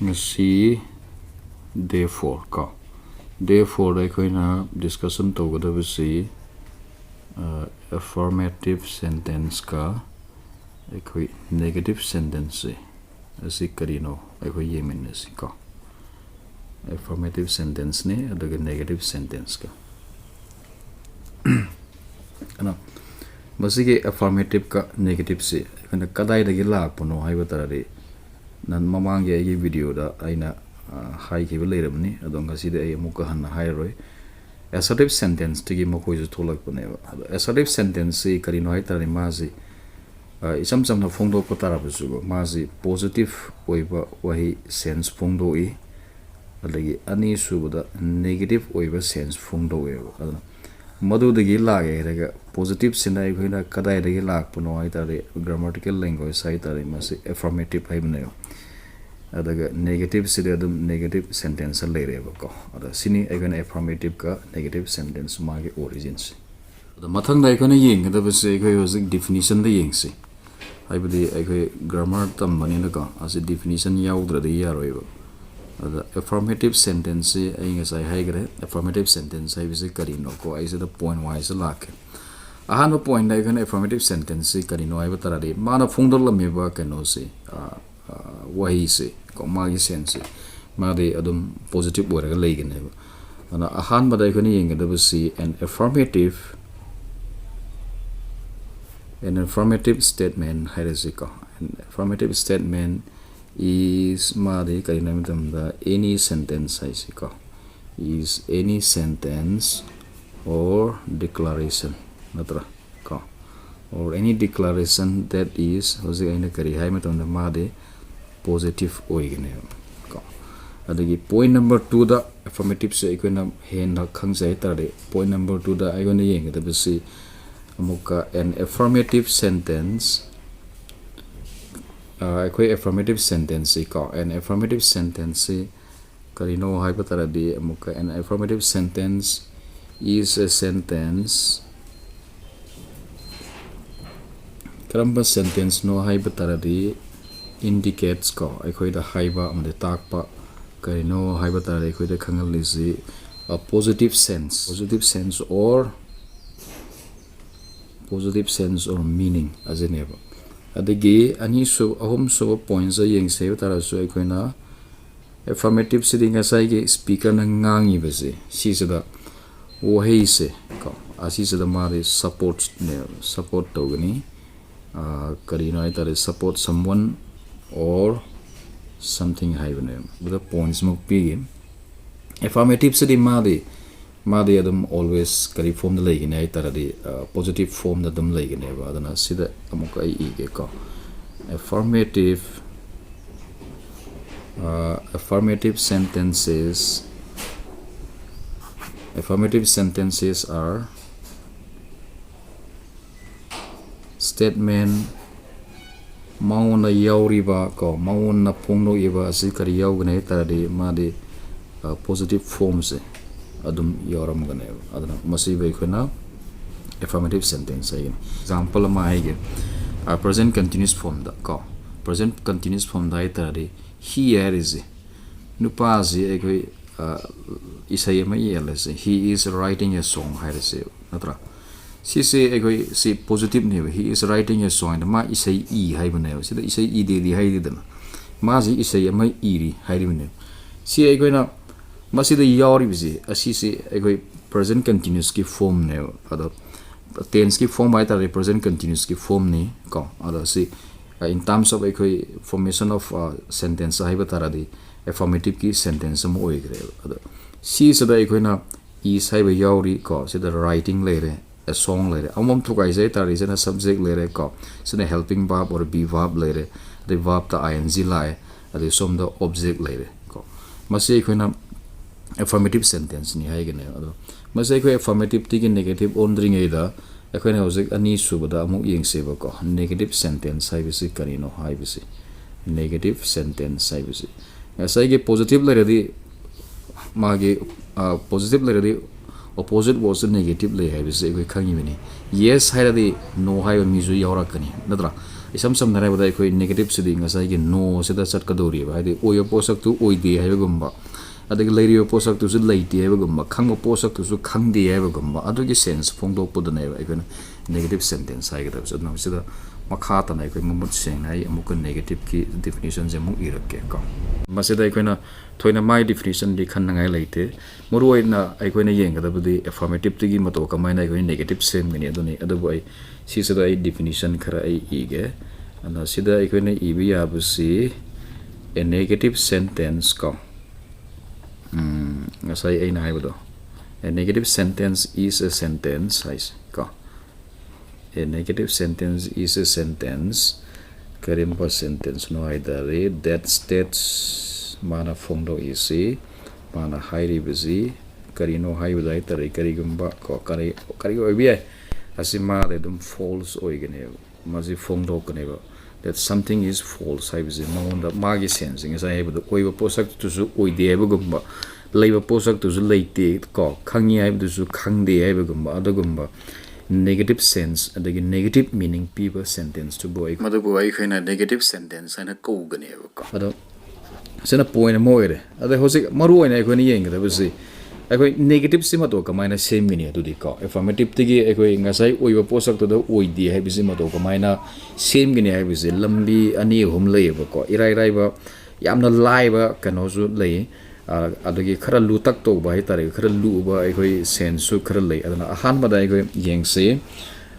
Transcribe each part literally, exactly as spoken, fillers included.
ꯉꯁꯤ day four ꯀꯣ, day fourꯗ ꯑꯩꯈꯣꯏꯅ discussion ꯇꯧꯒꯗꯕꯁꯤ affirmative sentenceꯀ ꯑꯩꯈꯣꯏ negative sentenceꯁꯦ ꯑꯁꯤ ꯀꯔꯤꯅꯣ ꯑꯩꯈꯣꯏ ꯌꯦꯡꯃꯤꯟꯅꯁꯤ ꯀꯣ꯫ Affirmative sentenceꯅꯤ, ꯑꯗꯨꯒ negative sentenceꯀ꯫ ꯑꯗꯣ ꯃꯁꯤꯒꯤ affirmativeꯀ negativeꯁꯤ ꯑꯩꯈꯣꯏꯅ ꯀꯗꯥꯏꯗꯒꯤ ꯂꯥꯛꯄꯅꯣ ꯍꯥꯏꯕ ꯇꯥꯔꯗꯤ, ꯅꯍꯥꯟ ꯃꯃꯥꯡꯒꯤ ꯑꯩꯒꯤ videoꯗ ꯑꯩꯅ ꯍꯥꯏꯈꯤꯕ ꯂꯩꯔꯕꯅꯤ꯫ ꯑꯗꯣ ꯉꯁꯤꯗꯤ ꯑꯩ ꯑꯃꯨꯛꯀ ꯍꯟꯅ ꯍꯥꯏꯔꯔꯣꯏ꯫ Assertive sentenceꯇꯒꯤ ꯃꯈꯣꯏꯁꯨ ꯊꯣꯛꯂꯛꯄꯅꯦꯕ꯫ ꯑꯗꯣ assertive sentenceꯁꯤ ꯀꯔꯤꯅꯣ ꯍꯥꯏ ꯇꯥꯔꯗꯤ, ꯃꯥꯁꯤ ꯏꯆꯝ ꯆꯝꯅ ꯐꯣꯡꯗꯣꯛꯄ ꯇꯥꯔꯕꯁꯨ, ꯃꯥꯁꯤ positive ꯑꯣꯏꯕ ꯋꯥꯍꯩ sense ꯐꯣꯡꯗꯣꯛꯏ, ꯑꯗꯒꯤ ꯑꯅꯤꯁꯨꯕꯗ negative ꯑꯣꯏꯕ sense ꯐꯣꯡꯗꯣꯛꯑꯦꯕ꯫ ꯑꯗꯨꯅ ꯃꯗꯨꯗꯒꯤ ꯂꯥꯛꯑꯦ ꯍꯥꯏꯔꯒ, positiveꯁꯤꯅ ꯑꯩꯈꯣꯏꯅ ꯀꯗꯥꯏꯗꯒꯤ ꯂꯥꯛꯄꯅꯣ ꯍꯥꯏ ꯇꯥꯔꯗꯤ, grammatical language ꯍꯥꯏ ꯇꯥꯔꯗꯤ ꯃꯁꯤ affirmative ꯍꯥꯏꯕꯅꯦꯕ꯫ ꯑꯗꯨꯒ negativeꯁꯤꯗꯤ ꯑꯗꯨꯝ negative sentenceꯇ ꯂꯩꯔꯦꯕꯀꯣ꯫ ꯑꯗꯣ ꯁꯤꯅꯤ ꯑꯩꯈꯣꯏꯅ affirmativeꯀ negative sentence ꯃꯥꯒꯤ originꯁꯦ꯫ ꯑꯗꯣ ꯃꯊꯪꯗ ꯑꯩꯈꯣꯏꯅ ꯌꯦꯡꯒꯗꯕꯁꯦ, ꯑꯩꯈꯣꯏ ꯍꯧꯖꯤꯛ definitionꯗ ꯌꯦꯡꯁꯤ꯫ ꯍꯥꯏꯕꯗꯤ ꯑꯩꯈꯣꯏ grammar ꯇꯝꯕꯅꯤꯅꯀꯣ, ꯑꯁꯤ definition ꯌꯥꯎꯗ꯭ꯔꯗꯤ ꯌꯥꯔꯣꯏꯕ꯫ ꯑꯗ affirmative sentenceꯁꯤ ꯑꯩ ꯉꯁꯥꯏ ꯍꯥꯏꯈ꯭ꯔꯦ, affirmative sentence ꯍꯥꯏꯕꯁꯤ ꯀꯔꯤꯅꯣꯀꯣ, ꯑꯩ ꯁꯤꯗ point wiseꯇ ꯂꯥꯛꯀꯦ꯫ ꯑꯍꯥꯟꯕ pointꯇ ꯑꯩꯈꯣꯏꯅ affirmative sentenceꯁꯤ ꯀꯔꯤꯅꯣ ꯍꯥꯏꯕ ꯇꯥꯔꯗꯤ, ꯃꯥꯅ ꯐꯣꯡꯗꯣꯛꯂꯝꯃꯤꯕ ꯀꯩꯅꯣꯁꯤ, ꯋꯥꯍꯩꯁꯤ ꯀꯣ, ꯃꯥꯒꯤ senseꯁꯤ ꯃꯥꯗꯤ ꯑꯗꯨꯝ positive ꯑꯣꯏꯔꯒ ꯂꯩꯒꯅꯦꯕ꯫ ꯑꯗꯨꯅ ꯑꯍꯥꯟꯕꯗ ꯑꯩꯈꯣꯏꯅ ꯌꯦꯡꯒꯗꯕꯁꯤ an affirmative, an affirmative statement ꯍꯥꯏꯔꯁꯤꯀꯣ꯫ An affirmative statement is, ꯃꯥꯗꯤ ꯀꯔꯤꯅꯣ ꯍꯥꯏꯕ ꯃꯇꯝꯗ, any sentence ꯍꯥꯏꯁꯤꯀꯣ, is any sentence or declaration, ꯅꯠꯇ꯭ꯔꯥ ꯀꯣ, or any declaration that is, ꯍꯧꯖꯤꯛ ꯑꯩꯅ ꯀꯔꯤ ꯍꯥꯏ ꯃꯇꯝꯗ ꯃꯥꯗꯤ positive ꯑꯣꯏꯒꯅꯦꯕ ꯀꯣ꯫ ꯑꯗꯒꯤ point number twoꯗ, affirmativeꯁꯦ ꯑꯩꯈꯣꯏꯅ ꯍꯦꯟꯅ ꯈꯪꯖꯩ ꯍꯥꯏ ꯇꯥꯔꯗꯤ, point number twoꯗ ꯑꯩꯈꯣꯏꯅ ꯌꯦꯡꯒꯗꯕꯁꯤ ꯑꯃꯨꯛꯀ an affirmative sentence, ꯑꯩꯈꯣꯏ affirmative sentenceꯁꯤ ꯀꯣ, an affirmative sentenceꯁꯤ ꯀꯔꯤꯅꯣ ꯍꯥꯏꯕ ꯇꯥꯔꯗꯤ, ꯑꯃꯨꯛꯀ an affirmative sentence is a sentence, ꯀꯔꯝꯕ sentenceꯅꯣ ꯍꯥꯏꯕ ꯇꯥꯔꯗꯤ, indicates ꯀꯣ, ꯑꯩꯈꯣꯏꯗ ꯍꯥꯏꯕ ꯑꯃꯗꯤ ꯇꯥꯛꯄ ꯀꯔꯤꯅꯣ ꯍꯥꯏꯕ ꯇꯥꯔꯗꯤ ꯑꯩꯈꯣꯏꯗ ꯈꯪꯍꯜꯂꯤꯁꯤ positive sense, positive sense or positive sense or meaning ꯑꯁꯤꯅꯦꯕ꯫ ꯑꯗꯒꯤ ꯑꯅꯤꯁꯨ ꯑꯍꯨꯝꯁꯨꯕ ꯄꯣꯏꯟꯁꯇ ꯌꯦꯡꯁꯦ ꯍꯥꯏꯕ ꯇꯥꯔꯁꯨ ꯑꯩꯈꯣꯏꯅ affirmative ꯁꯤꯗꯤ ꯉꯁꯥꯏꯒꯤ ꯁ꯭ꯄꯤꯀꯔꯅ ꯉꯥꯡꯉꯤꯕꯁꯦ ꯁꯤꯁꯤꯗ ꯋꯥꯍꯩꯁꯦ ꯀꯣ ꯑꯁꯤꯁꯤꯗ ꯃꯥꯗꯤ ꯁꯞꯄꯣꯔꯠꯅꯦ, ꯁꯞꯄꯣꯔꯠ ꯇꯧꯒꯅꯤ꯫ ꯀꯔꯤꯅꯣ ꯍꯥꯏ ꯇꯥꯔꯗꯤ support someone or something ꯍꯥꯏꯕꯅꯦꯕ꯫ ꯑꯗꯨꯗ ꯄꯣꯏꯟꯁꯃꯨꯛ ꯄꯤꯒꯦ꯫ Affirmative ꯁꯤꯗꯤ ꯃꯥꯗꯤ ꯃꯥꯗꯤ ꯑꯗꯨꯝ always ꯀꯔꯤ ꯐꯣꯝꯗ ꯂꯩꯒꯅꯤ ꯍꯥꯏ ꯇꯥꯔꯗꯤ positive ꯐꯣꯝꯗ ꯑꯗꯨꯝ ꯂꯩꯒꯅꯦꯕ꯫ ꯑꯗꯨꯅ ꯁꯤꯗ ꯑꯃꯨꯛꯀ ꯑꯩ ꯏꯒꯦꯀꯣ꯫ Affirmative, affirmative sentences, affirmative sentences are statement ꯃꯉꯣꯟꯗ ꯌꯥꯎꯔꯤꯕ ꯀꯣ ꯃꯉꯣꯟꯗ ꯐꯣꯡꯗꯣꯛꯏꯕ ꯑꯁꯤ ꯀꯔꯤ ꯌꯥꯎꯒꯅꯤ ꯍꯥꯏ ꯇꯥꯔꯗꯤ ꯃꯥꯗꯤ positive ꯐꯣꯝꯁꯦ ꯑꯗꯨꯝ ꯌꯥꯎꯔꯝꯒꯅꯦꯕ꯫ ꯑꯗꯨꯅ ꯃꯁꯤꯕꯨ ꯑꯩꯈꯣꯏꯅ affirmative sentence ꯍꯥꯏꯒꯅꯤ꯫ Example ꯑꯃ ꯍꯥꯏꯒꯦ꯫ Present continuous ꯐꯣꯝꯗ ꯀꯣ present continuous ꯐꯣꯝꯗ ꯍꯥꯏ ꯇꯥꯔꯗꯤ he ꯍꯥꯏꯔꯤꯁꯦ ꯅꯨꯄꯥꯁꯤ ꯑꯩꯈꯣꯏ ꯏꯁꯩ ꯑꯃ ꯏꯍꯜꯂꯁꯦ, he is writing a song ꯍꯥꯏꯔꯁꯦ, ꯅꯠꯇ꯭ꯔꯥ? ꯁꯤꯁꯦ ꯑꯩꯈꯣꯏ ꯁꯤ positiveꯅꯦꯕ꯫ He is writing a song ꯍꯥꯏꯅ ꯃꯥ ꯏꯁꯩ ꯏ ꯍꯥꯏꯕꯅꯦꯕ꯫ ꯁꯤꯗ ꯏꯁꯩ ꯏꯗꯦꯗꯤ ꯍꯥꯏꯗꯦꯗꯅ, ꯃꯥꯁꯤ ꯏꯁꯩ ꯑꯃ ꯏꯔꯤ ꯍꯥꯏꯔꯤꯕꯅꯦꯕ꯫ ꯁꯤ ꯑꯩꯈꯣꯏꯅ ꯃꯁꯤꯗ ꯌꯥꯎꯔꯤꯕꯁꯤ ꯑꯁꯤꯁꯤ ꯑꯩꯈꯣꯏ present continuousꯀꯤ ꯐꯣꯝꯅꯦꯕ꯫ ꯑꯗꯣ tenseꯀꯤ ꯐꯣꯝ ꯍꯥꯏ ꯇꯥꯔꯗꯤ present continuousꯀꯤ ꯐꯣꯝꯅꯤ ꯀꯣ꯫ ꯑꯗꯣ ꯁꯤ in terms of ꯑꯩꯈꯣꯏ formation of sentence ꯍꯥꯏꯕ ꯇꯥꯔꯗꯤ affirmativeꯀꯤ sentence ꯑꯃ ꯑꯣꯏꯈ꯭ꯔꯦꯕ꯫ ꯑꯗꯣ ꯁꯤꯁꯤꯗ ꯑꯩꯈꯣꯏꯅ is ꯍꯥꯏꯕ ꯌꯥꯎꯔꯤ ꯀꯣ꯫ ꯁꯤꯗ writing ꯂꯩꯔꯦ, a song ꯂꯩꯔꯦ꯫ ꯑꯃꯃꯝ ꯊꯨꯒꯥꯏꯖꯩ ꯇꯥꯔꯗꯤ ꯁꯤꯅ subject ꯂꯩꯔꯦ ꯀꯣ, ꯁꯤꯅ helping verb or be verb ꯂꯩꯔꯦ, ꯑꯗꯩ verbꯇ I N G ꯂꯥꯛꯑꯦ, ꯑꯗꯩ ꯁꯣꯝꯗ object ꯂꯩꯔꯦ ꯀꯣ꯫ ꯃꯁꯤ ꯑꯩꯈꯣꯏꯅ affirmative sentenceꯅꯤ ꯍꯥꯏꯒꯅꯦꯕ꯫ ꯑꯗꯣ ꯃꯁꯤ ꯑꯩꯈꯣꯏ affirmativeꯇꯒꯤ negative ꯑꯣꯟꯗ꯭ꯔꯤꯉꯩꯗ ꯑꯩꯈꯣꯏꯅ ꯍꯧꯖꯤꯛ ꯑꯅꯤꯁꯨꯕꯗ ꯑꯃꯨꯛ ꯌꯦꯡꯁꯦꯕꯀꯣ꯫ Negative sentence ꯍꯥꯏꯕꯁꯤ ꯀꯔꯤꯅꯣ ꯍꯥꯏꯕꯁꯤ, negative sentence ꯍꯥꯏꯕꯁꯤ ꯉꯁꯥꯏꯒꯤ positive ꯂꯩꯔꯗꯤ ꯃꯥꯒꯤ positive ꯂꯩꯔꯗꯤ opposite wordꯁꯨ negative ꯂꯩ ꯍꯥꯏꯕꯁꯤ ꯑꯩꯈꯣꯏ ꯈꯪꯉꯤꯕꯅꯤ꯫ Yes ꯍꯥꯏꯔꯗꯤ no ꯍꯥꯏꯕ ꯃꯤꯁꯨ ꯌꯥꯎꯔꯛꯀꯅꯤ, ꯅꯠꯇ꯭ꯔꯥ? ꯏꯁꯝ ꯁꯝꯅ ꯍꯥꯏꯔꯕꯗ ꯑꯩꯈꯣꯏ negative ꯁꯤꯗꯤ ꯉꯁꯥꯏꯒꯤ no ꯁꯤꯗ ꯆꯠꯀꯗꯧꯔꯤꯕ, ꯍꯥꯏꯗꯤ ꯑꯣꯏꯕ ꯄꯣꯠꯁꯛꯇꯨ ꯑꯣꯏꯗꯦ ꯍꯥꯏꯕꯒꯨꯝꯕ, ꯑꯗꯒꯤ ꯂꯩꯔꯤꯕ ꯄꯣꯠꯁꯛꯇꯨꯁꯨ ꯂꯩꯇꯦ ꯍꯥꯏꯕꯒꯨꯝꯕ, ꯈꯪꯕ ꯄꯣꯠꯁꯛꯇꯨꯁꯨ ꯈꯪꯗꯦ ꯍꯥꯏꯕꯒꯨꯝꯕ, ꯑꯗꯨꯒꯤ sense ꯐꯣꯡꯗꯣꯛꯄꯗꯨꯅꯦꯕ ꯑꯩꯈꯣꯏꯅ negative sentence ꯍꯥꯏꯒꯗꯕꯁꯦ꯫ ꯑꯗꯨꯅ ꯁꯤꯗ ꯃꯈꯥ ꯇꯥꯅ ꯑꯩꯈꯣꯏ ꯃꯃꯨꯠ ꯁꯦꯡꯅ ꯑꯩ ꯑꯃꯨꯛꯀ negative ꯀꯤ definition ꯁꯦ ꯑꯃꯨꯛ ꯏꯔꯛꯀꯦ ꯀꯣ꯫ ꯃꯁꯤꯗ ꯑꯩꯈꯣꯏꯅ ꯊꯣꯏꯅ ꯃꯥꯏ definition ꯗꯤ ꯈꯟꯅꯉꯥꯏ ꯂꯩꯇꯦ꯫ ꯃꯔꯨꯑꯣꯏꯅ ꯑꯩꯈꯣꯏꯅ ꯌꯦꯡꯒꯗꯕꯗꯤ affirmative ꯇꯒꯤ ꯃꯇꯧ ꯀꯃꯥꯏꯅ ꯑꯩꯈꯣꯏꯅ negative ꯁꯦꯝꯒꯅꯤ ꯑꯗꯨꯅꯤ꯫ ꯑꯗꯨꯕꯨ ꯑꯩ ꯁꯤꯁꯤꯗ ꯑꯩ definition ꯈꯔ ꯑꯩ ꯏꯒꯦ꯫ ꯑꯗꯣ ꯁꯤꯗ ꯑꯩꯈꯣꯏꯅ ꯏꯕ ꯌꯥꯕꯁꯤ, a negative sentence ꯀꯣ꯫ ꯎꯝ, ꯉꯁꯥꯏ ꯑꯩꯅ ꯍꯥꯏꯕꯗꯣ, "A negative sentence is a sentence" ꯍꯥꯏꯁꯦ ꯀꯣ꯫ "A negative sentence is a sentence" ꯀꯔꯤꯒꯨꯝꯕ sentence ꯅꯣ ꯍꯥꯏ ꯇꯥꯔꯦ, that states, ꯃꯥꯅ ꯐꯣꯡꯗꯣꯛꯏꯁꯤ, ꯃꯥꯅ ꯍꯥꯏꯔꯤꯕꯁꯤ ꯀꯔꯤꯅꯣ ꯍꯥꯏꯕꯗ ꯍꯥꯏ ꯇꯥꯔꯦ, ꯀꯔꯤꯒꯨꯝꯕ ꯀꯣ, ꯀꯔꯤ, ꯀꯔꯤ ꯑꯣꯏꯕ ꯌꯥꯏ, ꯑꯁꯤ ꯃꯥꯗꯤ ꯑꯗꯨꯝ false ꯑꯣꯏꯒꯅꯦꯕ꯫ ꯃꯁꯤ ꯐꯣꯡꯗꯣꯛꯀꯅꯦꯕ꯫ That something is false ꯍꯥꯏꯕꯁꯦ ꯃꯉꯣꯟꯗ ꯃꯥꯒꯤ sense ꯁꯦ ꯉꯁꯥꯏ ꯍꯥꯏꯕꯗꯣ ꯑꯣꯏꯕ ꯄꯣꯠꯁꯛꯇꯨꯁꯨ ꯑꯣꯏꯗꯦ ꯍꯥꯏꯕꯒꯨꯝꯕ, ꯂꯩꯕ ꯄꯣꯠꯁꯛꯇꯨꯁꯨ ꯂꯩꯇꯦ ꯀꯣ, ꯈꯪꯉꯤ ꯍꯥꯏꯕꯗꯨꯁꯨ ꯈꯪꯗꯦ ꯍꯥꯏꯕꯒꯨꯝꯕ, ꯑꯗꯨꯒꯨꯝꯕ negative sense ꯑꯗꯒꯤ negative meaning ꯄꯤꯕ sentence ꯇꯨꯕꯨ ꯑꯩ-, ꯃꯗꯨꯕꯨ ꯑꯩꯈꯣꯏꯅ negative sentence ꯍꯥꯏꯅ ꯀꯧꯒꯅꯦꯕꯀꯣ꯫ ꯑꯗꯣ ꯁꯤꯅ point ꯑꯃ ꯑꯣꯏꯔꯦ꯫ ꯑꯗꯩ ꯍꯧꯖꯤꯛ ꯃꯔꯨ ꯑꯣꯏꯅ ꯑꯩꯈꯣꯏꯅ ꯌꯦꯡꯒꯗꯕꯁꯤ, ꯑꯩꯈꯣꯏ negative ꯁꯤ ꯃꯇꯧ ꯀꯃꯥꯏꯅ ꯁꯦꯝꯒꯅꯤ ꯑꯗꯨꯗꯤ ꯀꯣ, affirmative ꯇꯒꯤ ꯑꯩꯈꯣꯏ ꯉꯁꯥꯏ ꯑꯣꯏꯕ ꯄꯣꯠꯁꯛꯇꯨꯗ ꯑꯣꯏꯗꯦ ꯍꯥꯏꯕꯁꯤ ꯃꯇꯧ ꯀꯃꯥꯏꯅ ꯁꯦꯝꯒꯅꯤ ꯍꯥꯏꯕꯁꯦ ꯂꯝꯕꯤ ꯑꯅꯤ ꯑꯍꯨꯝ ꯂꯩꯌꯦꯕꯀꯣ꯫ ꯏꯔꯥꯏ ꯂꯥꯏꯕ, ꯌꯥꯝꯅ ꯂꯥꯏꯕ ꯀꯩꯅꯣꯁꯨ ꯂꯩ, ꯑ, ꯑꯗꯒꯤ ꯈꯔ ꯂꯨꯇꯛ ꯇꯧꯕ ꯍꯥꯏ ꯇꯥꯔꯦ, ꯈꯔ ꯂꯨꯕ ꯑꯩꯈꯣꯏ sense ꯁꯨ ꯈꯔ ꯂꯩ꯫ ꯑꯗꯨꯅ ꯑꯍꯥꯟꯕꯗ ꯑꯩꯈꯣꯏ ꯌꯦꯡꯁꯤ,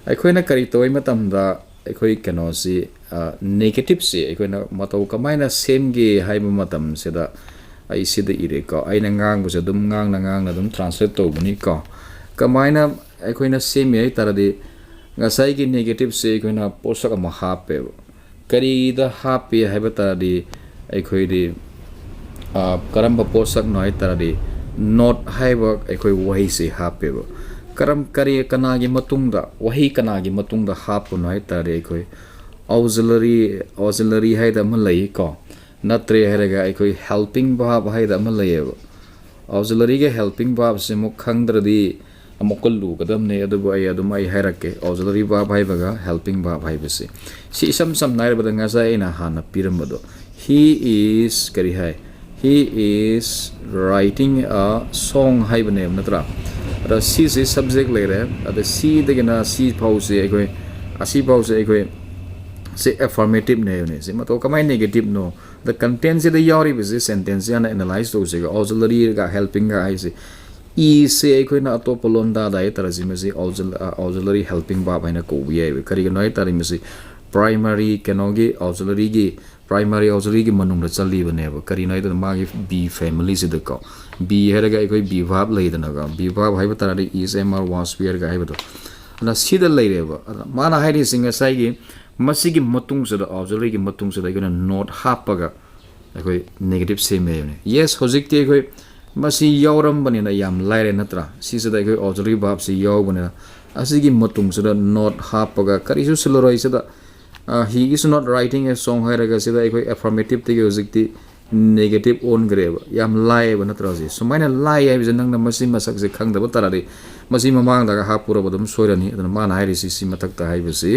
ꯑꯩꯈꯣꯏꯅ ꯀꯔꯤ ꯇꯧꯕ ꯃꯇꯝꯗ ꯑꯩꯈꯣꯏ ꯀꯩꯅꯣꯁꯤ, ꯑ, negative ꯁꯤ ꯑꯩꯈꯣꯏꯅ ꯃꯇꯧ ꯀꯃꯥꯏꯅ ꯁꯦꯝꯒꯦ ꯍꯥꯏꯕ ꯃꯇꯝꯁꯤꯗ, ꯑꯩ ꯁꯤꯗ ꯏꯔꯦꯀꯣ, ꯑꯩꯅ ꯉꯥꯡꯕꯁꯦ ꯑꯗꯨꯝ ꯉꯥꯡꯅ ꯉꯥꯡꯅ ꯑꯗꯨꯝ translate ꯇꯧꯕꯅꯤꯀꯣ꯫ ꯀꯃꯥꯏꯅ ꯑꯩꯈꯣꯏꯅ ꯁꯦꯝꯃꯤ ꯍꯥꯏ ꯇꯥꯔꯗꯤ, ꯉꯁꯥꯏꯒꯤ negative ꯁꯦ ꯑꯩꯈꯣꯏꯅ ꯄꯣꯠꯁꯛ ꯑꯃ ꯍꯥꯞꯄꯦꯕ꯫ ꯀꯔꯤꯗ ꯍꯥꯞꯄꯤ ꯍꯥꯏꯕ ꯇꯥꯔꯗꯤ, ꯑꯩꯈꯣꯏꯗꯤ, ꯑ, ꯀꯔꯝꯕ ꯄꯣꯠꯁꯛꯅꯣ ꯍꯥꯏ ꯇꯥꯔꯗꯤ, not ꯍꯥꯏꯕ ꯑꯩꯈꯣꯏ ꯋꯥꯍꯩꯁꯤ ꯍꯥꯞꯄꯦꯕ꯫ ꯀꯔꯝ, ꯀꯔꯤ, ꯀꯅꯥꯒꯤ ꯃꯇꯨꯡꯗ, ꯋꯥꯍꯩ ꯀꯅꯥꯒꯤ ꯃꯇꯨꯡꯗ ꯍꯥꯞꯄꯅꯣ ꯍꯥꯏ ꯇꯥꯔꯗꯤ, ꯑꯩꯈꯣꯏ auxiliary, auxiliary ꯍꯥꯏꯗ ꯑꯃ ꯂꯩꯀꯣ꯫ ꯅꯠꯇ꯭ꯔꯦ ꯍꯥꯏꯔꯒ ꯑꯩꯈꯣꯏ helping verb ꯍꯥꯏꯗ ꯑꯃ ꯂꯩꯌꯦꯕ꯫ Auxiliary ꯒ helping verb ꯁꯦ ꯑꯃꯨꯛ ꯈꯪꯗ꯭ꯔꯗꯤ, ꯑꯃꯨꯛꯀ ꯂꯨꯒꯗꯕꯅꯦ, ꯑꯗꯨꯕꯨ ꯑꯩ ꯑꯗꯨꯝ ꯑꯩ ꯍꯥꯏꯔꯛꯀꯦ꯫ Auxiliary verb ꯍꯥꯏꯕꯒ helping verb ꯍꯥꯏꯕꯁꯤ, ꯁꯤ ꯏꯁꯝ ꯁꯝꯅ ꯍꯥꯏꯔꯕꯗ ꯉꯁꯥꯏ ꯑꯩꯅ ꯍꯥꯟꯅ ꯄꯤꯔꯝꯕꯗꯣ, he is ꯀꯔꯤ ꯍꯥꯏ? He is writing a song ꯍꯥꯏꯕꯅꯦꯕ, ꯅꯠꯇ꯭ꯔꯥ? ꯑꯗ ꯁꯤꯁꯤ subject ꯂꯩꯔꯦ꯫ ꯑꯗ ꯁꯤꯗꯒꯤꯅ ꯁꯤ ꯐꯥꯎꯁꯦ ꯑꯩꯈꯣꯏ, ꯑꯁꯤ ꯐꯥꯎꯁꯦ ꯑꯩꯈꯣꯏ ꯁꯤ affirmative ꯅꯦꯕꯅꯦ꯫ ꯁꯤ ꯃꯇꯧ ꯀꯃꯥꯏꯅ negative ꯅꯣ? ꯑꯗ content ꯁꯤꯗ ꯌꯥꯎꯔꯤꯕꯁꯤ sentence ꯁꯤ ꯍꯥꯟꯅ analyze ꯇꯧꯁꯤꯒ, auxiliary ꯒ helping ꯒ ꯍꯥꯏꯁꯦ꯫ Is ꯁꯦ ꯑꯩꯈꯣꯏꯅ ꯑꯇꯣꯞꯄ ꯂꯣꯟꯗꯥꯗ ꯍꯥꯏꯇꯥꯔꯁꯤ ꯃꯁꯤ auxil-, ꯑ, auxiliary helping verb ꯍꯥꯏꯅ ꯀꯧꯕ ꯌꯥꯏꯕ꯫ ꯀꯔꯤꯒꯤꯅꯣ ꯍꯥꯏꯇꯥꯔꯗꯤ ꯃꯁꯤ primary ꯀꯩꯅꯣꯒꯤ auxiliary ꯒꯤ, primary auxiliary ꯒꯤ ꯃꯅꯨꯡꯗ ꯆꯜꯂꯤꯕꯅꯦꯕ꯫ ꯀꯔꯤꯅꯣ ꯍꯥꯏꯇꯥꯔꯗꯤ ꯃꯥꯒꯤ be family ꯁꯤꯗꯀꯣ, be ꯍꯥꯏꯔꯒ ꯑꯩꯈꯣꯏ be verb ꯂꯩꯗꯅꯀꯣ, be verb ꯍꯥꯏꯕ ꯇꯥꯔꯗꯤ is, am, are, was, were ꯒ ꯍꯥꯏꯕꯗꯣ꯫ ꯑꯗꯨꯅ ꯁꯤꯗ ꯂꯩꯔꯦꯕ꯫ ꯑꯗ ꯃꯥꯅ ꯍꯥꯏꯔꯤꯁꯤ ꯉꯁꯥꯏꯒꯤ ꯃꯁꯤꯒꯤ ꯃꯇꯨꯡꯁꯤꯗ, auxiliary ꯒꯤ ꯃꯇꯨꯡꯁꯤꯗ ꯑꯩꯈꯣꯏꯅ not ꯍꯥꯞꯄꯒ ꯑꯩꯈꯣꯏ negative ꯁꯦꯝꯃꯦꯕꯅꯦ꯫ Yes, ꯍꯧꯖꯤꯛꯇꯤ ꯑꯩꯈꯣꯏ ꯃꯁꯤ ꯌꯥꯎꯔꯝꯕꯅꯤꯅ ꯌꯥꯝ ꯂꯥꯏꯔꯦ, ꯅꯠꯇ꯭ꯔꯥ? ꯁꯤꯁꯤꯗ ꯑꯩꯈꯣꯏ auxiliary verb ꯁꯤ ꯌꯥꯎꯕꯅꯤꯅ ꯑꯁꯤꯒꯤ ꯃꯇꯨꯡꯁꯤꯗ not ꯍꯥꯞꯄꯒ ꯀꯔꯤꯁꯨ ꯁꯤꯜꯂꯔꯣꯏ꯫ ꯁꯤꯗ, ꯑ, he is not writing a song ꯍꯥꯏꯔꯒ ꯁꯤꯗ ꯑꯩꯈꯣꯏ affirmative ꯇꯒꯤ ꯍꯧꯖꯤꯛꯇꯤ negative ꯑꯣꯟꯈ꯭ꯔꯦꯕ꯫ ꯌꯥꯝ ꯂꯥꯏꯌꯦꯕ, ꯅꯠꯇ꯭ꯔꯥ? ꯍꯧꯖꯤꯛ ꯁꯨꯃꯥꯏꯅ ꯂꯥꯏ ꯍꯥꯏꯕꯁꯦ ꯅꯪꯅ ꯃꯁꯤ ꯃꯁꯛꯁꯦ ꯈꯪꯗꯕ ꯇꯥꯔꯗꯤ ꯃꯁꯤ ꯃꯃꯥꯡꯗꯒ ꯍꯥꯞꯄꯨꯔꯕ ꯑꯗꯨꯝ ꯁꯣꯏꯔꯅꯤ꯫ ꯑꯗꯨꯅ ꯃꯥꯅ ꯍꯥꯏꯔꯤꯁꯤ ꯁꯤ ꯃꯊꯛꯇ ꯍꯥꯏꯕꯁꯤ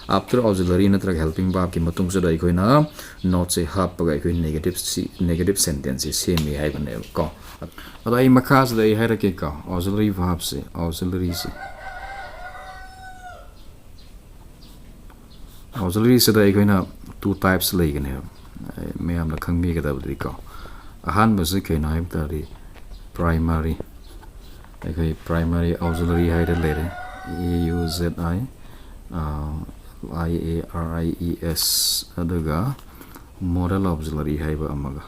after auxiliary ꯅꯠꯇ꯭ꯔꯒ helping verb ꯀꯤ ꯃꯇꯨꯡꯁꯤꯗ ꯑꯩꯈꯣꯏꯅ not ꯁꯦ ꯍꯥꯞꯄꯒ ꯑꯩꯈꯣꯏ negative ꯁꯤ, negative sentence ꯁꯦ ꯁꯦꯝꯃꯤ ꯍꯥꯏꯕꯅꯦꯕꯀꯣ꯫ ꯑꯗꯣ ꯑꯩ ꯃꯈꯥꯁꯤꯗ ꯑꯩ ꯍꯥꯏꯔꯛꯀꯦꯀꯣ, auxiliary verb ꯁꯦ, auxiliary ꯁꯦ꯫ Auxiliary ꯁꯤꯗ ꯑꯩꯈꯣꯏꯅ two types ꯂꯩꯒꯅꯦꯕ, ꯑꯩ ꯃꯌꯥꯝꯅ ꯈꯪꯕꯤꯒꯗꯕꯗꯤꯀꯣ꯫ ꯑꯍꯥꯟꯕꯁꯤ ꯀꯩꯅꯣ ꯍꯥꯏꯕ ꯇꯥꯔꯗꯤ primary, ꯑꯩꯈꯣꯏ primary auxiliary ꯍꯥꯏꯔ ꯂꯩꯔꯦ, A U Z I, ꯑ, I A R I E S, ꯑꯗꯨꯒ modal auxiliary ꯍꯥꯏꯕ ꯑꯃꯒ꯫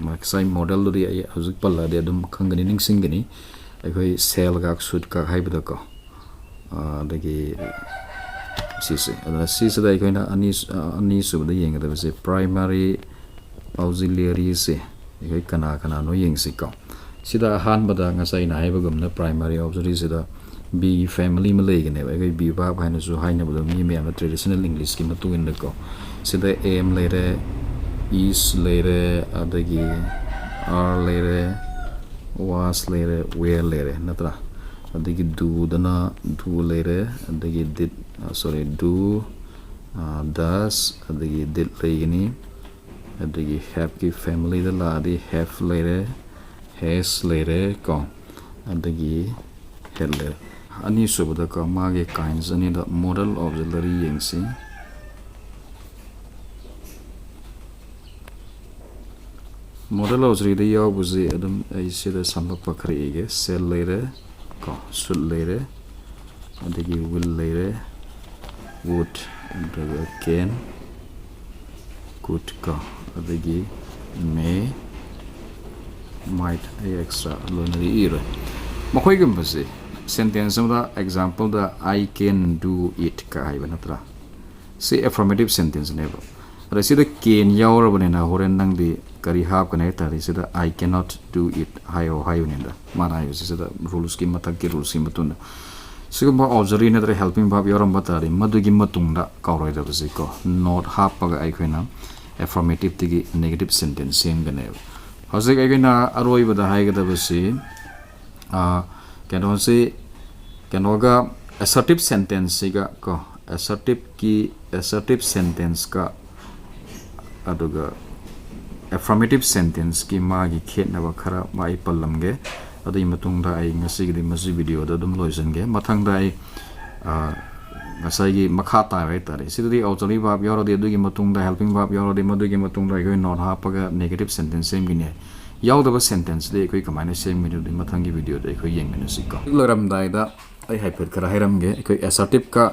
ꯉꯁꯥꯏ modal ꯗꯨꯗꯤ ꯑꯩ ꯍꯧꯖꯤꯛ ꯄꯜꯂꯛꯑꯗꯤ ꯑꯗꯨꯝ ꯈꯪꯒꯅꯤ, ꯅꯤꯡꯁꯤꯡꯒꯅꯤ꯫ ꯑꯩꯈꯣꯏ cell ꯒ should ꯒ ꯍꯥꯏꯕꯗꯀꯣ꯫ ꯑ, ꯑꯗꯒꯤ ꯁꯤꯁꯦ꯫ ꯑꯗꯨꯅ ꯁꯤꯁꯤꯗ ꯑꯩꯈꯣꯏꯅ ꯑꯅꯤ, ꯑ, ꯑꯅꯤꯁꯨꯕꯗ ꯌꯦꯡꯒꯗꯕꯁꯦ primary auxiliary ꯁꯦ ꯑꯩꯈꯣꯏ ꯀꯅꯥ ꯀꯅꯥꯅꯣ ꯌꯦꯡꯁꯤꯀꯣ꯫ ꯁꯤꯗ ꯑꯍꯥꯟꯕꯗ ꯉꯁꯥꯏ ꯑꯩꯅ ꯍꯥꯏꯕꯒꯨꯝꯅ primary auxiliary ꯁꯤꯗ be family ꯑꯃ ꯂꯩꯒꯅꯦꯕ꯫ ꯑꯩꯈꯣꯏ be verb ꯍꯥꯏꯅꯁꯨ ꯍꯥꯏꯅꯕꯗꯣ ꯃꯤ ꯃꯌꯥꯝꯅ traditional English ꯀꯤ ꯃꯇꯨꯡ ꯏꯟꯅꯀꯣ꯫ ꯁꯤꯗ am ꯂꯩꯔꯦ, is ꯂꯩꯔꯦ, ꯑꯗꯒꯤ are ꯂꯩꯔꯦ, was ꯂꯩꯔꯦ, were ꯂꯩꯔꯦ, ꯅꯠꯇ꯭ꯔꯥ? ꯑꯗꯒꯤ do ꯗꯅ do ꯂꯩꯔꯦ, ꯑꯗꯒꯤ did, sorry, do, does, ꯑꯗꯒꯤ did ꯂꯩꯒꯅꯤ꯫ ꯑꯗꯒꯤ have ꯀꯤ family ꯗ ꯂꯥꯛꯑꯗꯤ have ꯂꯩꯔꯦ, has ꯂꯩꯔꯦ ꯀꯣ, ꯑꯗꯒꯤ had ꯂꯩꯔꯦ꯫ ꯑꯅꯤꯁꯨꯕꯗꯀꯣ, ꯃꯥꯒꯤ kinds ꯑꯅꯤꯗ modal auxiliary ꯌꯦꯡꯁꯤ꯫ Modal auxiliary ꯗ ꯌꯥꯎꯕꯁꯦ ꯑꯗꯨꯝ ꯑꯩ ꯁꯤꯗ ꯁꯝꯂꯞꯄ ꯈꯔ ꯏꯒꯦ꯫ Shall ꯂꯩꯔꯦ ꯀꯣ, should ꯂꯩꯔꯦ, ꯑꯗꯒꯤ will ꯂꯩꯔꯦ, would, ꯑꯗꯨꯒ can, could ꯀꯣ, ꯑꯗꯒꯤ may, might꯫ ꯑꯩ extra ꯂꯣꯏꯅꯗꯤ ꯏꯔꯣꯏ꯫ ꯃꯈꯣꯏꯒꯨꯝꯕꯁꯦ sentence ꯑꯃꯗ, example the, "I can do it" ꯀ ꯍꯥꯏꯕ ꯅꯠꯇ꯭ꯔꯥ? ꯁꯤ affirmative sentence ꯅꯦꯕ꯫ ꯑꯗ ꯁꯤꯗ can ꯌꯥꯎꯔꯕꯅꯤꯅ ꯍꯣꯔꯦꯟ ꯅꯪꯗꯤ ꯀꯔꯤ ꯍꯥꯞꯀꯅꯤ ꯍꯥꯏ ꯇꯥꯔꯗꯤ, ꯁꯤꯗ "I cannot do it" ꯍꯥꯏꯌꯣ ꯍꯥꯏꯕꯅꯤꯗ꯫ ꯃꯥꯅ ꯍꯥꯏꯕꯁꯤ ꯁꯤꯗ rules ꯀꯤ, ꯃꯊꯛꯀꯤ rules ꯀꯤ ꯃꯇꯨꯡꯗ꯫ ꯁꯤꯒꯨꯝꯕ auxiliary ꯅꯠꯇ꯭ꯔꯒ helping verb ꯌꯥꯎꯔꯝꯕ ꯇꯥꯔꯗꯤ, ꯃꯗꯨꯒꯤ ꯃꯇꯨꯡꯗ ꯀꯥꯎꯔꯣꯏꯗꯕꯁꯤꯀꯣ, not ꯍꯥꯞꯄꯒ ꯑꯩꯈꯣꯏꯅ affirmative ꯇꯒꯤ negative sentence ꯁꯦꯝꯒꯅꯦꯕ꯫ ꯍꯧꯖꯤꯛ ꯑꯩꯈꯣꯏꯅ ꯑꯔꯣꯏꯕꯗ ꯍꯥꯏꯒꯗꯕꯁꯤ, ꯑꯥ, ꯀꯩꯅꯣꯁꯤ, ꯀꯩꯅꯣꯒ, assertive sentence ꯁꯤꯒ ꯀꯣ, assertive ꯀꯤ, assertive sentence ꯀ ꯑꯗꯨꯒ affirmative sentence ꯀꯤ ꯃꯥꯒꯤ ꯈꯦꯠꯅꯕ ꯈꯔ ꯑꯩ ꯄꯜꯂꯝꯒꯦ꯫ ꯑꯗꯨꯒꯤ ꯃꯇꯨꯡꯗ ꯑꯩ ꯉꯁꯤꯒꯤꯗꯤ ꯃꯁꯤ video ꯗ ꯑꯗꯨꯝ ꯂꯣꯏꯁꯤꯟꯒꯦ꯫ ꯃꯊꯪꯗ ꯑꯩ, ꯑ, ꯉꯁꯥꯏꯒꯤ ꯃꯈꯥ ꯇꯥꯕ ꯍꯥꯏꯇꯥꯔꯦ, ꯁꯤꯗꯗꯤ auxiliary verb ꯌꯥꯎꯔꯗꯤ, ꯑꯗꯨꯒꯤ ꯃꯇꯨꯡꯗ helping verb ꯌꯥꯎꯔꯗꯤ, ꯃꯗꯨꯒꯤ ꯃꯇꯨꯡꯗ ꯑꯩꯈꯣꯏ not ꯍꯥꯞꯄꯒ negative sentence ꯁꯦꯝꯒꯅꯤ꯫ ꯌꯥꯎꯗꯕ sentence ꯗꯤ ꯑꯩꯈꯣꯏ ꯀꯃꯥꯏꯅ ꯁꯦꯝꯒꯅꯤ, ꯑꯗꯨꯗꯤ ꯃꯊꯪꯒꯤ video ꯗ ꯑꯩꯈꯣꯏ ꯌꯦꯡꯃꯤꯟꯅꯁꯤꯀꯣ꯫ ꯂꯣꯏꯔꯝꯗꯥꯏꯗ ꯑꯩ ꯍꯥꯏꯐꯦꯠ ꯈꯔ ꯍꯥꯏꯔꯝꯒꯦ꯫ ꯑꯩꯈꯣꯏ assertive ꯀ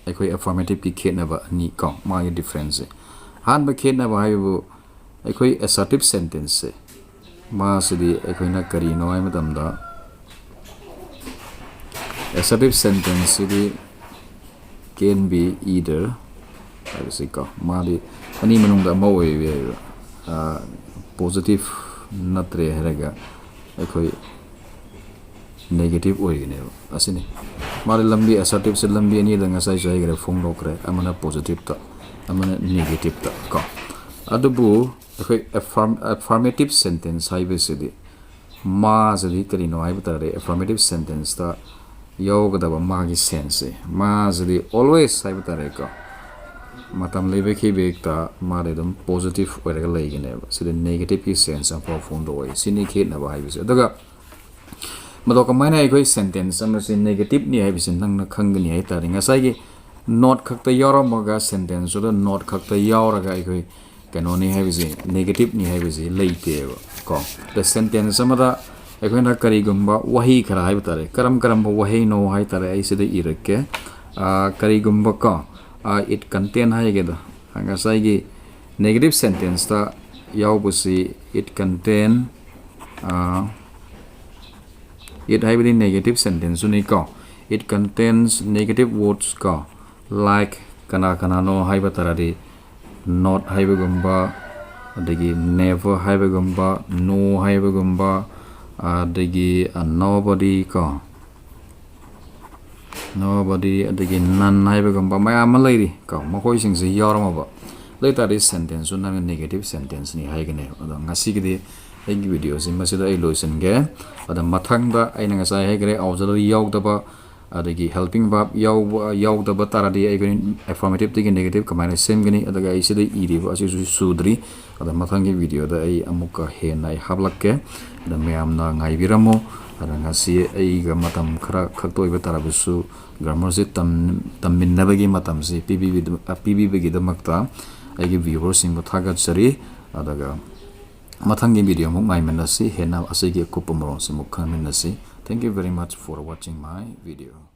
ꯑꯩꯈꯣꯏ affirmative ꯀꯤ ꯈꯦꯠꯅꯕ ꯑꯅꯤ ꯀꯣ, ꯃꯥꯒꯤ difference ꯁꯦ꯫ ꯑꯍꯥꯟꯕ ꯈꯦꯠꯅꯕ ꯍꯥꯏꯕꯕꯨ, ꯑꯩꯈꯣꯏ assertive sentence ꯁꯦ, ꯃꯥꯁꯤꯗꯤ ꯑꯩꯈꯣꯏꯅ ꯀꯔꯤꯅꯣ ꯍꯥꯏꯕ ꯃꯇꯝꯗ, assertive sentence CD can be either ꯍꯥꯏꯕꯁꯤ ꯀꯣ, ꯃꯥꯗꯤ ꯑꯅꯤ ꯃꯅꯨꯡꯗ ꯑꯃ ꯑꯣꯏꯕ ꯌꯥꯏꯕ꯫ ꯑ, positive ꯅꯠꯇ꯭ꯔꯦ ꯍꯥꯏꯔꯒ ꯑꯩꯈꯣꯏ negative ꯑꯣꯏꯒꯅꯦꯕ꯫ ꯑꯁꯤꯅꯤ꯫ ꯃꯥꯗꯤ ꯂꯝꯕꯤ, assertive ꯁꯦ ꯂꯝꯕꯤ ꯑꯅꯤꯗ ꯉꯁꯥꯏꯁꯨ ꯍꯥꯏꯈ꯭ꯔꯦ, ꯐꯣꯡꯗꯣꯛꯈ꯭ꯔꯦ꯫ ꯑꯃꯅ positive ꯇ, ꯑꯃꯅ negative ꯇ ꯀꯣ꯫ ꯑꯗꯨꯕꯨ ꯑꯩꯈꯣꯏ affirm-, affirmative sentence ꯍꯥꯏꯕꯁꯤꯗꯤ ꯃꯥꯁꯤꯗꯤ ꯀꯔꯤꯅꯣ ꯍꯥꯏꯕ ꯇꯥꯔꯗꯤ, affirmative sentenceꯇ ꯌꯥꯎꯒꯗꯕ ꯃꯥꯒꯤ senseꯁꯦ, ꯃꯥꯁꯤꯗꯤ always ꯍꯥꯏꯕ ꯇꯥꯔꯦꯀꯣ, ꯃꯇꯝ ꯂꯩꯕꯈꯩ ꯍꯦꯛꯇ ꯃꯥꯗꯤ ꯑꯗꯨꯝ positive ꯑꯣꯏꯔꯒ ꯂꯩꯒꯅꯦꯕ꯫ ꯁꯤꯗꯤ negativeꯀꯤ sense ꯑꯃꯐꯥꯎ ꯐꯣꯡꯗꯣꯛꯑꯣꯏ꯫ ꯁꯤꯅꯤ ꯈꯦꯠꯅꯕ ꯍꯥꯏꯕꯁꯦ꯫ ꯑꯗꯨꯒ ꯃꯇꯧ ꯀꯃꯥꯏꯅ ꯑꯩꯈꯣꯏ sentence ꯑꯃꯁꯤ negativeꯅꯤ ꯍꯥꯏꯕꯁꯤ ꯅꯪꯅ ꯈꯪꯒꯅꯤ ꯍꯥꯏ ꯇꯥꯔꯗꯤ, ꯉꯁꯥꯏꯒꯤ not ꯈꯛꯇ ꯌꯥꯎꯔꯝꯃꯒ sentenceꯇꯨꯗ not ꯈꯛꯇ ꯌꯥꯎꯔꯒ ꯑꯩꯈꯣꯏ ꯀꯩꯅꯣꯅꯤ ꯍꯥꯏꯕꯁꯤ, negativeꯅꯤ ꯍꯥꯏꯕꯁꯤ ꯂꯩꯇꯦꯕ ꯀꯣ꯫ ꯑꯗ sentence ꯑꯃꯗ ꯑꯩꯈꯣꯏꯅ ꯀꯔꯤꯒꯨꯝꯕ ꯋꯥꯍꯩ ꯈꯔ ꯍꯥꯏꯕ ꯇꯥꯔꯦ, ꯀꯔꯝ ꯀꯔꯝꯕ ꯋꯥꯍꯩꯅꯣ ꯍꯥꯏ ꯇꯥꯔꯦ, ꯑꯩ ꯁꯤꯗ ꯏꯔꯛꯀꯦ꯫ ꯑꯥ, ꯀꯔꯤꯒꯨꯝꯕ ꯀꯣ, ꯑꯥ, it contain ꯍꯥꯏꯒꯦꯗ, ꯉꯁꯥꯏꯒꯤ negative sentenceꯇ ꯌꯥꯎꯕꯁꯤ, it contain, ah, it ꯍꯥꯏꯕꯗꯤ negative sentenceꯁꯨꯅꯤꯀꯣ꯫ It contains negative words ꯀꯣ, like ꯀꯅꯥ ꯀꯅꯥꯅꯣ ꯍꯥꯏꯕ ꯇꯥꯔꯗꯤ, not ꯍꯥꯏꯕꯒꯨꯝꯕ, ꯑꯗꯒꯤ never ꯍꯥꯏꯕꯒꯨꯝꯕ, no ꯍꯥꯏꯕꯒꯨꯝꯕ, ꯑꯗꯒꯤ, ꯑ, nobody ꯀꯣ, nobody, ꯑꯗꯒꯤ none ꯍꯥꯏꯕꯒꯨꯝꯕ ꯃꯌꯥꯝ ꯑꯃ ꯂꯩꯔꯤ ꯀꯣ꯫ ꯃꯈꯣꯏꯁꯤꯡꯁꯤ ꯌꯥꯎꯔꯝꯃꯕ ꯂꯩ ꯇꯥꯔꯗꯤ, sentenceꯁꯨ ꯅꯪꯅ negative sentenceꯅꯤ ꯍꯥꯏꯒꯅꯦꯕ꯫ ꯑꯗꯣ ꯉꯁꯤꯒꯤꯗꯤ ꯑꯩꯒꯤ videoꯁꯤ ꯃꯁꯤꯗ ꯑꯩ ꯂꯣꯏꯁꯤꯟꯒꯦ꯫ ꯑꯗ ꯃꯊꯪꯗ ꯑꯩꯅ ꯉꯁꯥꯏ ꯍꯥꯏꯈ꯭ꯔꯦ, auxiliary ꯌꯥꯎꯗꯕ, ꯑꯗꯒꯤ helping verb ꯌꯥꯎꯕ, ꯌꯥꯎꯗꯕ ꯇꯥꯔꯗꯤ ꯑꯩꯈꯣꯏ affirmativeꯇꯒꯤ negative ꯀꯃꯥꯏꯅ ꯁꯦꯝꯒꯅꯤ? ꯑꯗꯨꯒ ꯑꯩ ꯁꯤꯗ ꯏꯔꯤꯕ ꯑꯁꯤꯁꯨ ꯁꯨꯗ꯭ꯔꯤ꯫ ꯑꯗ ꯃꯊꯪꯒꯤ videoꯗ ꯑꯩ ꯑꯃꯨꯛꯀ ꯍꯦꯟꯅ ꯑꯩ ꯍꯥꯞꯂꯛꯀꯦ꯫ ꯑꯗ ꯃꯌꯥꯝꯅ ꯉꯥꯏꯕꯤꯔꯝꯃꯨ꯫ ꯑꯗ ꯉꯁꯤ ꯑꯩꯒ ꯃꯇꯝ ꯈꯔ ꯈꯛꯇ ꯑꯣꯏꯕ ꯇꯥꯔꯕꯁꯨ, grammarꯁꯤ ꯇꯝ-, ꯇꯝꯃꯤꯟꯅꯕꯒꯤ ꯃꯇꯝꯁꯤ ꯄꯤꯕꯤꯕꯤꯗ-, ꯄꯤꯕꯤꯕꯒꯤꯗꯃꯛꯇ ꯑꯩꯒꯤ viewerꯁꯤꯡꯕꯨ ꯊꯥꯒꯠꯆꯔꯤ꯫ ꯑꯗꯨꯒ ꯃꯊꯪꯒꯤ video ꯑꯃꯨꯛ ꯉꯥꯏꯃꯤꯟꯅꯁꯤ, ꯍꯦꯟꯅ ꯑꯁꯤꯒꯤ ꯑꯀꯨꯞꯄ ꯃꯔꯣꯜꯁꯤ ꯑꯃꯨꯛ ꯈꯪꯃꯤꯟꯅꯁꯤ꯫ Thank you very much for watching my video.